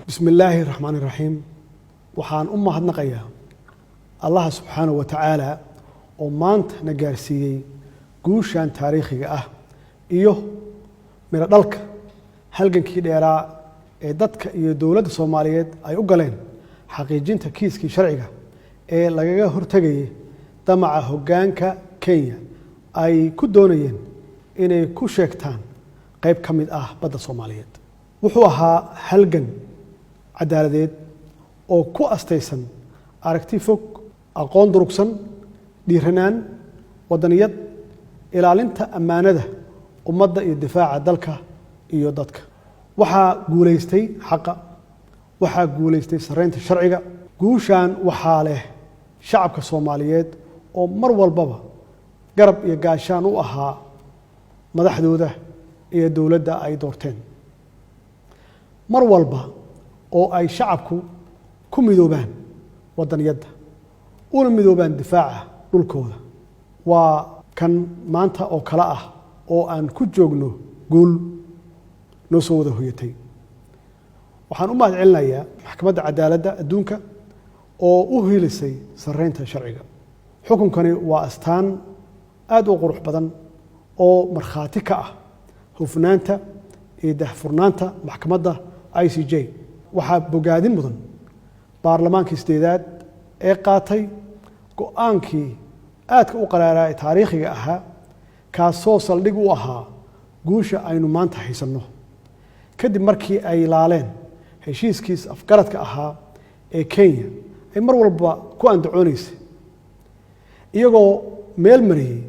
Bismi illaahi raxmaani raxiim. Waxaan u mahadnaqayaa Allaha subxaanahu wa tacaala oo maanta na gaarsiiyey guushan taariikhiga ah iyo midho dhalka halgankii dheeraa ee dadka iyo dowladda Soomaaliyeed ay u galeen xaqiijinta kiiskii sharciga ee lagaga hortegayay damaca hoggaanka Kenya ay ku doonayeen inay ku sheegtaan qayb ka mid ah badda Soomaaliyeed. Wuxuu ahaa halgan cadaaladeed oo ku astaysan aragti fog, aqoon durugsan, dhiiranaan, wadaniyad, ilaalinta ammaanada ummadda iyo difaaca dalka iyo dadka. Waxaa guulaystay xaqa, waxaa guulaystay sarreynta sharciga. Guushan waxaa leh shacabka Soomaaliyeed oo mar walbaba garab iyo gaashaan u ahaa madaxdooda iyo dowladda ay doorteen. Mar walba oo ay shacabku ku midoobaan wadaniyadda una midoobaan difaaca dhulkooda, waa kan maanta oo kale ah oo aan ku joogno guul noo soo wada hoyatay. Waxaan u mahad celinayaa Maxkamadda Cadaaladda Adduunka oo u hiilisay sarreynta sharciga. Xukunkani waa astaan aada u qurux badan oo markhaati ka ah hufnaanta iyo daahfurnaanta maxkamadda ICJ. Waxaa bogaadin mudan baarlamaankii sideedaad ee qaatay go-aankii aadka u qaraaraa ee taariikhiga ahaa, kaasoo saldhig u ahaa guusha aynu maanta haysanno, kadib markii ay laaleen heshiiskiis afgaradka ahaa ee Kenya ay mar walba ku andacooneysay, iyagoo meel mariyey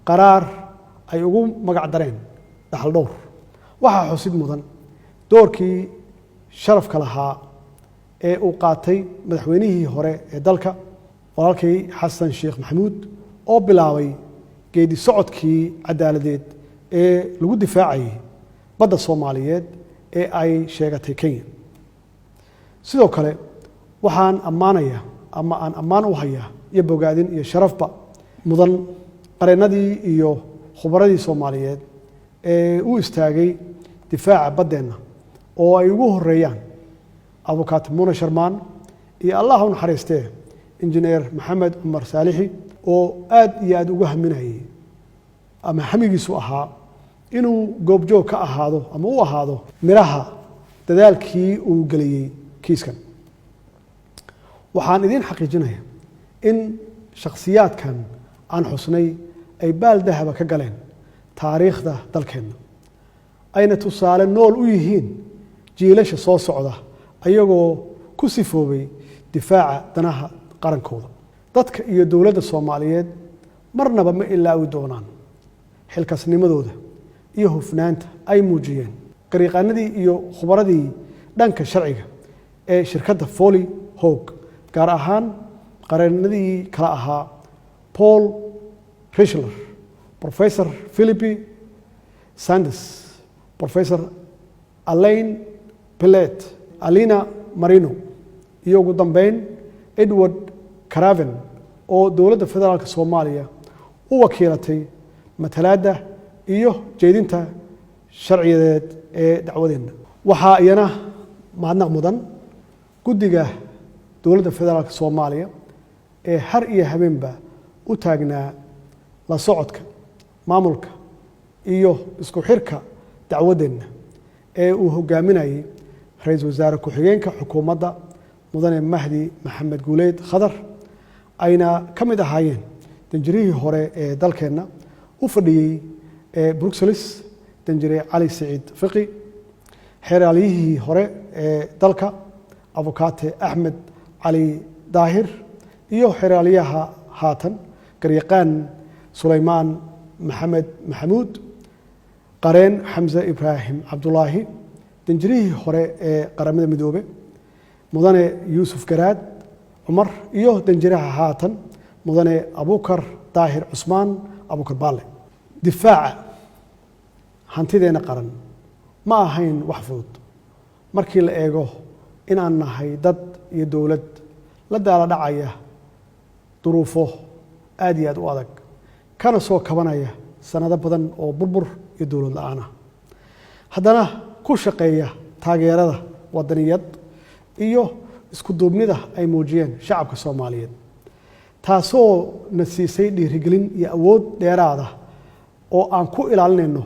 qaraar ay ugu magac dareen dhaxal dhowr. Waxaa xusid mudan doorkii sharafka lahaa ee uu qaatay madaxweynihii hore ee dalka, walaalkay Xasan Sheekh Maxamuud, oo bilaabay geedi socodkii cadaaladeed ee lagu difaacayay badda Soomaaliyeed ee ay sheegatay Kenya. Sidoo kale waxaan ammaanaya ama aan ammaan u hayaa iyo bogaadin iyo sharafba mudan qareennadii iyo khubaradii Soomaaliyeed ee u istaagay difaaca baddeenna, oo ay ugu horeeyaan Abukaati Muna Sharmaan iyo, Allah u naxariistee, Injineer Maxamed Cumar Saalixi, oo aad iyo aad ugu haminayay ama hamigiisu ahaa inuu goobjoog ka ahaado ama u ahaado midhaha dadaalkii uu geliyey kiiskan. Waxaan idiin xaqiijinaya in shakhsiyaadkan aan xusnay ay baal dahaba ka galeen taariikhda dalkeenna, ayna tusaale nool u yihiin jiilasha soo socda, ayagoo ku sifoobay difaaca danaha qarankooda. Dadka iyo dowladda Soomaaliyeed marnaba ma ilaawi doonaan xilkasnimadooda iyo hufnaanta ay muujiyeen garyaqaanadii iyo khubaradii dhanka sharciga ee shirkadda Foley Hoag, gaar ahaan qareenadii kala ahaa Paul Reichler, Professor Philippe Sands, Professor Alain Pellet, Alina Marino iyo ugu dambeyn Edward Craven, oo dowladda federaalka Soomaaliya u wakiilatay matalaadda iyo jeedinta sharciyadeed ee dacwadeenna. Waxaa iyana mahadnaq mudan guddiga dowladda federaalka Soomaaliya ee har iyo habeenba u taagnaa la socodka, maamulka iyo isku xirka dacwaddeenna ee uu hogaaminayay ra-iisul wasaare ku-xigeenka xukuumadda, Mudane Mahdi Maxamed Guuleed Khadar, ayna ka mid ahaayeen danjirihii hore ee dalkeenna u fadhiyey ee Bruxelles, Danjire Cali Siciid Fiqi, xeeraalyihii hore ee dalka, Abukaate Axmed Cali Daahir, iyo xeeraalyaha haatan, garyaqaan Sulaymaan Maxamed Maxamuud, qareen Xamse Ibraahim Cabdulaahi, danjirihii hore ee Qaramada Midoobe, Mudane Yuusuf Garaad Cumar, iyo danjiraha haatan, Mudane Abukar Daahir Cusmaan Abukar Baale. Difaaca hantideena qaran ma ahayn wax fudud markii la eego in aan nahay dad iyo dowlad la daala dhacaya duruufo aad iyo aad u adag, kana soo kabanaya sanado badan oo burbur iyo dowlad la-aan ah, haddana ku shaqeeya taageerada wadaniyad. iyo isku duubnida ay muujiyeen shacabka Soomaaliyeed, taasoo na siisay dhiirigelin iyo awood dheeraada oo aan ku ilaalinayno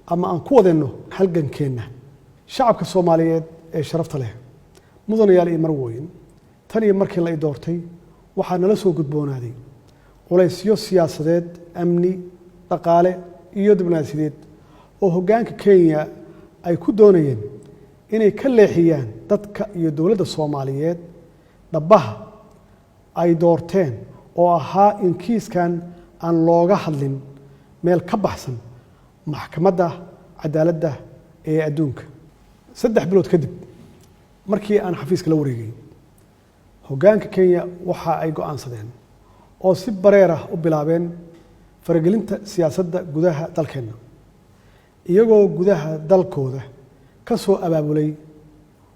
ama aan ku wadayno halgankeenna. Shacabka Soomaaliyeed ee sharafta leh, mudanayaal iyo marwooyin, tan iyo markii la i doortay waxaa nala soo gudboonaaday culaysyo siyaasadeed, amni, dhaqaale iyo diblomaasiyadeed oo hoggaanka Kenya ay ku doonayeen inay ka leexiyaan dadka iyo dowladda Soomaaliyeed dhabbaha ay doorteen oo ahaa in kiiskan aan looga hadlin meel ka baxsan Maxkamadda Cadaaladda ee Adduunka. 3 bilood kadib markii aan xafiiska la wareegay, hoggaanka Kenya waxa ay go'aansadeen oo si bareer ah u bilaabeen faragelinta siyaasadda gudaha dalkeenna, iyagoo gudaha dalkooda ka soo abaabulay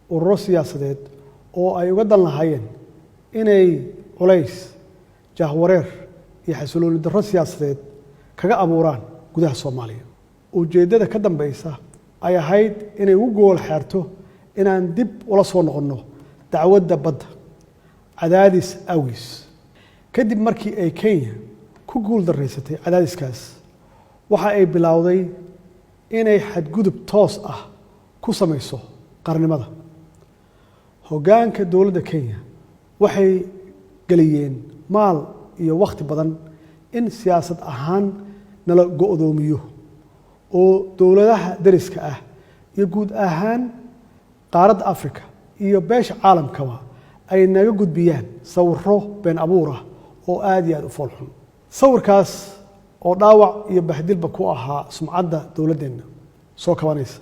ururo siyaasadeed oo ay uga dan lahaayeen inay culays, jahwareer iyo xasilooni darro siyaasadeed kaga abuuraan gudaha Soomaaliya. Ujeeddada ka dambeysa ay ahayd inay ugu gool xeerto inaan dib ula soo noqonno dacwadda badda cadaadis awgiis. Kadib markii ay Kenya ku guul daraysatay cadaadiskaas, waxa ay bilowday inay xadgudub toos ah ku samayso qarnimada. Hoggaanka dowladda Kenya waxay geliyeen maal iyo wakhti badan in siyaasad ahaan nala go'doomiyo oo dowladaha dariska ah iyo guud ahaan qaaradda Africa iyo beesha caalamkaba ay naga gudbiyaan sawiro been abuur ah oo aad iyo aad u foolxun, sawirkaas oo dhaawac iyo bahdilba ku ahaa sumcadda dowladdeenna soo kabanaysa.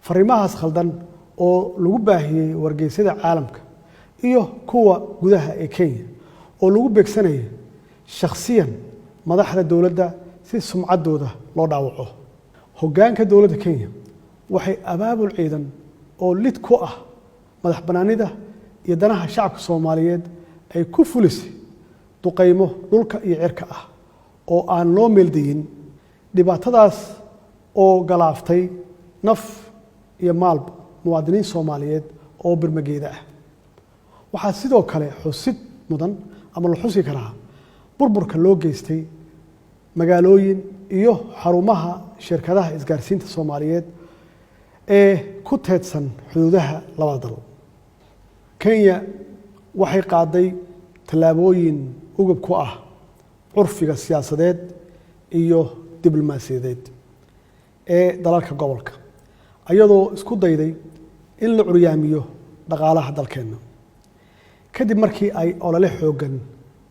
Fariimahaas khaldan oo lagu baahiyey wargeysyada caalamka iyo kuwa gudaha ee Kenya oo lagu beegsanayay shakhsiyan madaxda dowladda si sumcaddooda loo dhaawaco. Hoggaanka dowladda Kenya waxay abaabul ciidan oo lid ku ah madax bannaanida iyo danaha shacabka Soomaaliyeed ay ku fulisay duqaymo dhulka iyo cirka ah oo aan loo meeldayin, dhibaatadaas oo galaaftay naf iyo maalba muwaadiniin Soomaaliyeed oo birmageeda ah. Waxaa sidoo kale xusid mudan ama la xusi karaa burburka loo geystay magaalooyin iyo xarumaha shirkadaha isgaarsiinta Soomaaliyeed ee ku teedsan xuduudaha labada dal. Kenya waxay qaaday tallaabooyin ugub ku ah curfiga siyaasadeed iyo diblomaasiyadeed ee dalalka gobolka, ayadoo isku dayday in la curyaamiyo dhaqaalaha dalkeenna. Kadib markii ay olole xooggan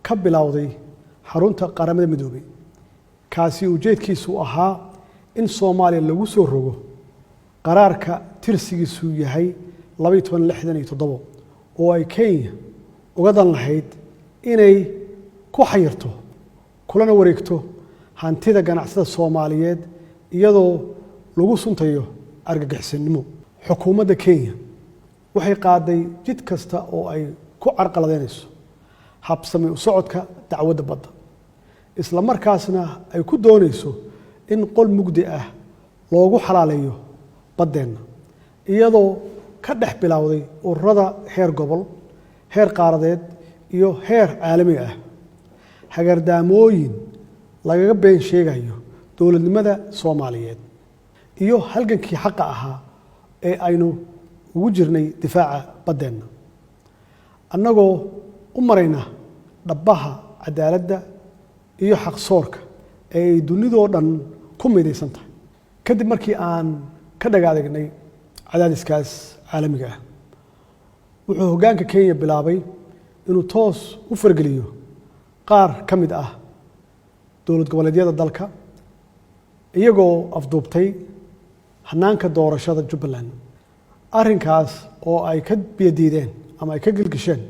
ka bilowday xarunta Qaramada Midoobay, kaasi ujeedkiisu ahaa in Soomaaliya lagu soo rogo qaraarka tirsigiisu yahay 1267 oo ay Kenya uga dan lahayd inay ku xayirto kulana wareegto hantida ganacsada Soomaaliyeed iyadoo lagu suntayo argagixisanimo. Xukuumadda Kenya waxay qaaday jid kasta oo ay ku carqaladeynayso habsami u socodka dacwadda badda, isla markaasna ay ku doonayso in qol mugdi ah loogu xalaaleeyo baddeenna, iyadoo ka dhex bilowday ururada heer gobol, heer qaaradeed iyo heer caalami ah hagardaamooyin lagaga been sheegayo dowladnimada Soomaaliyeed iyo halgankii xaqa ahaa ee aynu ugu jirnay difaaca baddeenna, annagoo u marayna dhabbaha cadaaladda iyo xaqsoorka ee ay dunidoo dhan ku midaysan tahay. Kadib markii aan ka dhagaadagnay cadaadiskaas caalamiga ah, wuxuu hoggaanka Kenya bilaabay inuu toos u fargeliyo qaar ka mid ah dowlad goboleedyada dalka, iyagoo afduubtay hanaanka doorashada Jubbaland, arrinkaas oo ay ka biyadiideen ama ay ka gilgisheen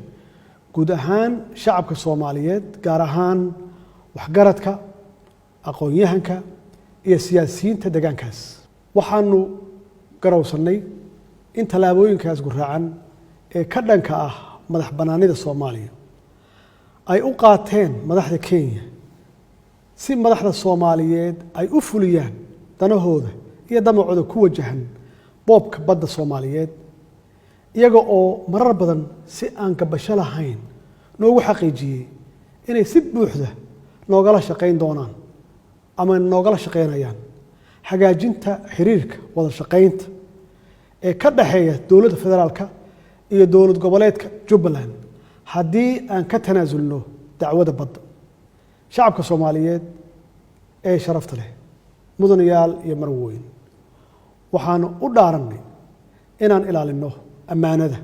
guud ahaan shacabka Soomaaliyeed, gaar ahaan waxgaradka, aqoon-yahanka iyo siyaasiyiinta deegaankaas. Waxaanu garowsannay in tallaabooyinkaas guraacan ee ka dhanka ah madax bannaanida Soomaaliya ay u qaateen madaxda Kenya si madaxda Soomaaliyeed ay u fuliyaan danahooda iyo damacooda ku wajahan boobka badda Soomaaliyeed. Iyaga oo marar badan si aan gabasho lahayn noogu xaqiijiyey inay si buuxda noogala shaqayn doonaan ama noogala shaqaynayaan hagaajinta xiriirka wada shaqaynta ee ka dhexeeya dowladda federaalka iyo dowlad goboleedka Jubbaland haddii aan ka tanaasulno dacwada badda. Shacabka Soomaaliyeed ee sharafta leh, mudanayaal iyo marwooyin, waxaanu u dhaarannay inaan ilaalinno ammaanada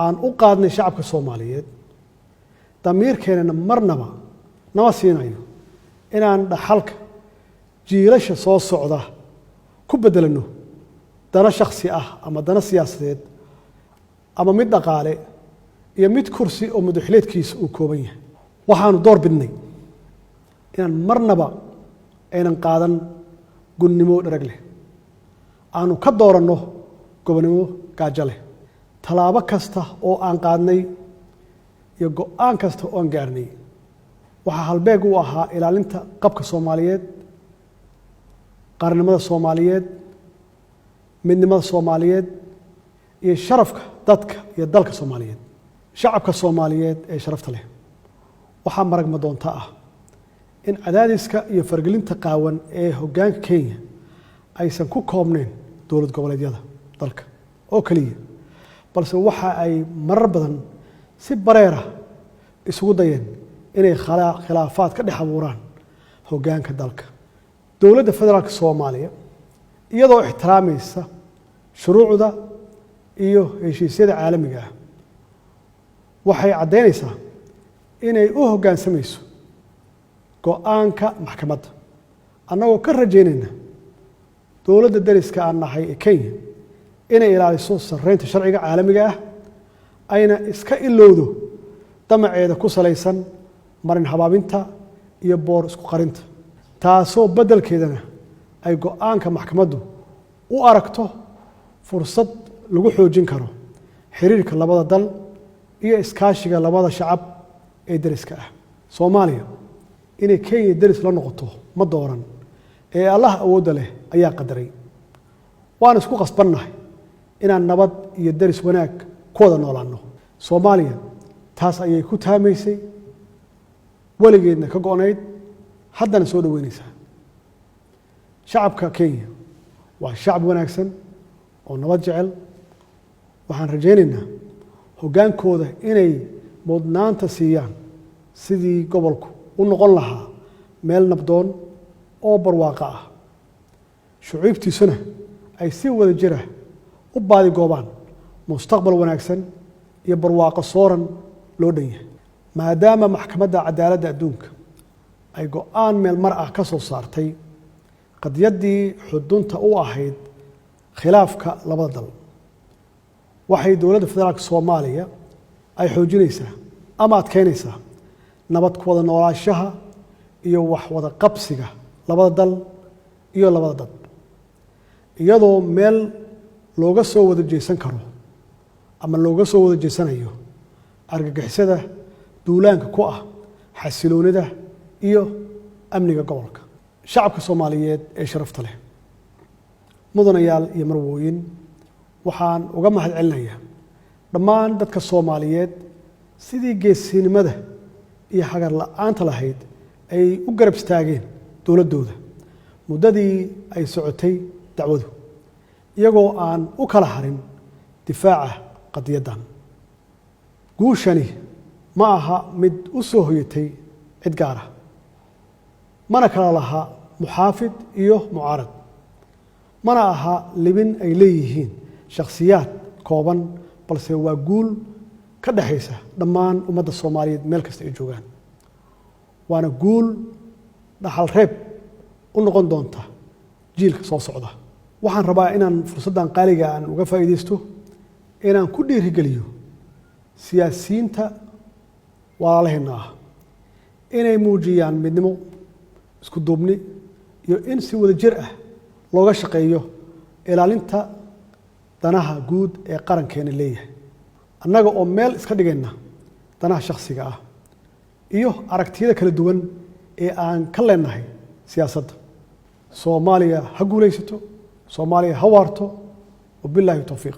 aan u qaadnay shacabka Soomaaliyeed. Damiirkeennana marnaba nama siinayo inaan dhaxalka jiilasha soo socda ku beddelanno dano shakhsi ah ama dano siyaasadeed ama mid dhaqaale iyo mid kursi oo madaxleedkiisa uu kooban yahay. Waxaanu door bidnay inaan marnaba aynan qaadan gunnimo dharag leh, aanu ka dooranno gobonnimo gaajo leh. Tallaabo kasta oo aan qaadnay iyo go'aan kasta oo aan gaarnay waxaa halbeeg u ahaa ilaalinta qabka Soomaaliyeed, qaranimada Soomaaliyeed, midnimada Soomaaliyeed iyo sharafka dadka iyo dalka Soomaaliyeed. Shacabka Soomaaliyeed ee sharafta leh, waxaa marag madoonta ah in cadaadiska iyo fargelinta qaawan ee hoggaanka Kenya aysan ku koobnayn dowlad goboleedyada dalka oo keliya, balse waxa ay marar badan si bareera isugu dayeen inay khilaafaad ka dhex abuuraan hoggaanka dalka. Dowladda Federaalka Soomaaliya, iyadoo ixtiraamaysa shuruucda iyo heshiisyada caalamiga ah, waxay caddaynaysaa inay u hoggaansamayso go'aanka maxkamadda, annagoo ka rajaynayna dowladda dariska aan nahay ee Kenya inay ilaaliso sarreynta sharciga caalamiga ah, ayna iska ilowdo damaceeda ku salaysan marin habaabinta iyo boor isku qarinta, taasoo beddelkeedana ay go'aanka maxkamaddu u aragto fursad lagu xoojin karo xiriirka labada dal iyo iskaashiga labada shacab ee deriska ah. Soomaaliya inay Kenya deris la noqoto ma dooran ee Allah awoodda leh ayaa qadaray, waan isku qasbannahay inaan nabad iyo deris wanaag ku wada noolaanno. Soomaaliya taas ayay ku taamaysay, weligeedna ka go'nayd, haddana soo dhoweynaysaa. Shacabka Kenya waa shacab wanaagsan oo nabad jecel. Waxaan rajaynaynaa hoggaankooda inay mudnaanta siiyaan sidii gobolku u noqon lahaa meel nabdoon oo barwaaqo ah, shucuubtiisuna ay si wada jira u baadigoobaan mustaqbal wanaagsan iyo barwaaqo sooran loo dhan yahay. Maadaama Maxkamadda Cadaaladda Adduunka ay go'aan meel mar ah ka soo saartay qadiyaddii xudunta u ahayd khilaafka labada dal, waxay dowladda federaalka Soomaaliya ay xoojinaysaa ama adkeynaysaa nabad ku wada noolaashaha iyo wax wada qabsiga labada dal iyo labada dad, iyadoo meel looga soo wada jeesan karo ama looga soo wada jeesanayo argagixisada duulaanka ku ah xasiloonida iyo amniga gobolka. Shacabka Soomaaliyeed ee sharafta leh, mudanayaal iyo marwooyin, waxaan uga mahad celinayaa dhammaan dadka Soomaaliyeed sidii geesinimada iyo hagar la'aanta lahayd ay u garab istaageen dowladdooda muddadii ay socotay dacwadu, iyagoo aan u kala harin difaaca qadiyaddan. Guushani ma aha mid u soo hoyatay cid gaar ah, mana kala laha muxaafid iyo mucaarad, mana aha libin ay leeyihiin shakhsiyaad kooban, balse waa guul ka dhexaysa dhammaan ummadda Soomaaliyeed meel kasta ay joogaan, waana guul dhaxal reeb u noqon doonta jiilka soo socda. Waxaan rabaa inaan fursaddan qaaliga aan uga faa'iidaysto inaan ku dhiirigeliyo siyaasiyiinta walaalaheenna ah inay muujiyaan midnimo, isku duubni iyo in si wada jir ah looga shaqeeyo ilaalinta danaha guud ee qarankeena leeyahay, annaga oo meel iska dhigayna danaha shakhsiga ah iyo aragtiyada kala duwan ee aan ka leenahay siyaasadda. Soomaaliya ha guulaysato, Soomaaliya ha waarto. Wabilaahi towfiiq.